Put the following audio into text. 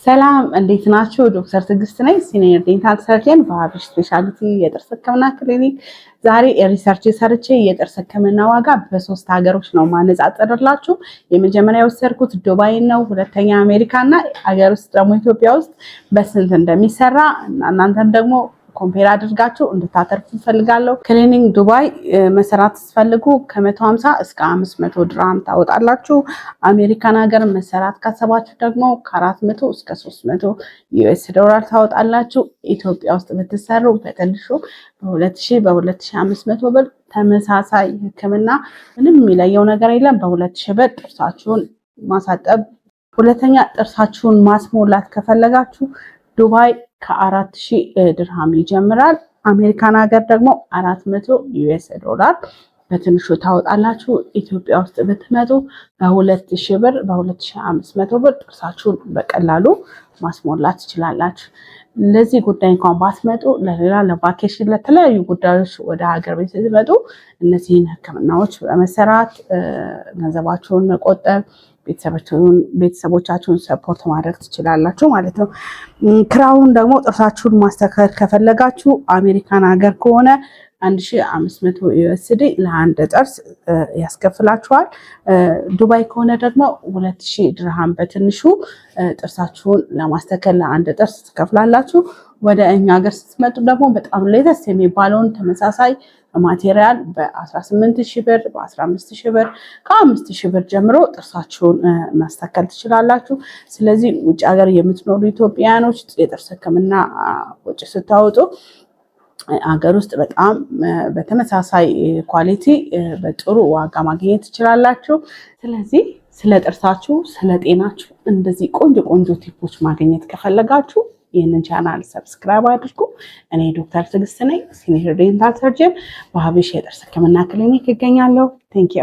ሰላም፣ እንዴት ናችሁ? ዶክተር ትዕግስት ነኝ፣ senior dental surgeon በሀበሽ specialty የጥርስ ሕክምና ክሊኒክ። ዛሬ research ሰርቼ የጥርስ ሕክምና ዋጋ በሶስት ሀገሮች ነው ማነጻጸርላችሁ። የመጀመሪያ የወሰድኩት ዱባይ ነው፣ ሁለተኛ አሜሪካ እና ሀገር ውስጥ ደግሞ ኢትዮጵያ ውስጥ በስንት እንደሚሰራ እና እናንተም ደግሞ compare አድርጋችሁ እንድታተርፉ እፈልጋለሁ። Cleaning ዱባይ መሰራት ስትፈልጉ ከ150 እስከ 500 ድርሃም ታወጣላችሁ። አሜሪካን ሀገር መሰራት ካሰባችሁ ደግሞ ከ400 እስከ 300 US ዶላር ታወጣላችሁ። ኢትዮጵያ ውስጥ ብትሰሩ በትንሹ በ2000፣ በ2500 ብር ተመሳሳይ ህክምና፣ ምንም የሚለየው ነገር የለም። በ2000 ብር ጥርሳችሁን ማሳጠብ። ሁለተኛ ጥርሳችሁን ማስሞላት ከፈለጋችሁ ዱባይ ከ4000 ድርሃም ይጀምራል። አሜሪካን ሀገር ደግሞ 400 US ዶላር በትንሹ ታወጣላችሁ። ኢትዮጵያ ውስጥ ብትመጡ በ2000 ብር፣ በ2500 ብር ጥርሳችሁን በቀላሉ ማስሞላት ትችላላችሁ። ለዚህ ጉዳይ እንኳን ባትመጡ ለሌላ ለ vacation፣ ለተለያዩ ጉዳዮች ወደ ሀገር ቤት ስትመጡ እነዚህን ሕክምናዎች በመሰራት ገንዘባችሁን መቆጠብ፣ ቤተሰቦቻችሁን support ማድረግ ትችላላችሁ ማለት ነው። Crown ደግሞ ጥርሳችሁን ማስተካከል ከፈለጋችሁ አሜሪካን ሀገር ከሆነ 1500 USD ለአንድ ጥርስ ያስከፍላችኋል። ዱባይ ከሆነ ደግሞ 2000 ድርሃም በትንሹ ጥርሳችሁን ለማስተከል ለአንድ ጥርስ ትከፍላላችሁ። ወደ እኛ ሀገር ስትመጡ ደግሞ በጣም latest የሚባለውን ተመሳሳይ material በ18 ሺህ ብር፣ በ15 ሺህ ብር፣ ከ5 ሺህ ብር ጀምሮ ጥርሳችሁን ማስተከል ትችላላችሁ። ስለዚህ ውጭ ሀገር የምትኖሩ ኢትዮጵያውያኖች የጥርስ ሕክምና ወጪ ስታወጡ ሀገር ውስጥ በጣም በተመሳሳይ quality በጥሩ ዋጋ ማግኘት ትችላላችሁ። ስለዚህ ስለ ጥርሳችሁ፣ ስለ ጤናችሁ እንደዚህ ቆንጆ ቆንጆ tip ኦች ማግኘት ከፈለጋችሁ ይህንን channel subscribe አድርጉ። እኔ ዶክተር ትዕግስት ነኝ፣ senior dental surgeon በሀበሻ የጥርስ ሕክምና ክሊኒክ እገኛለሁ። Thank you.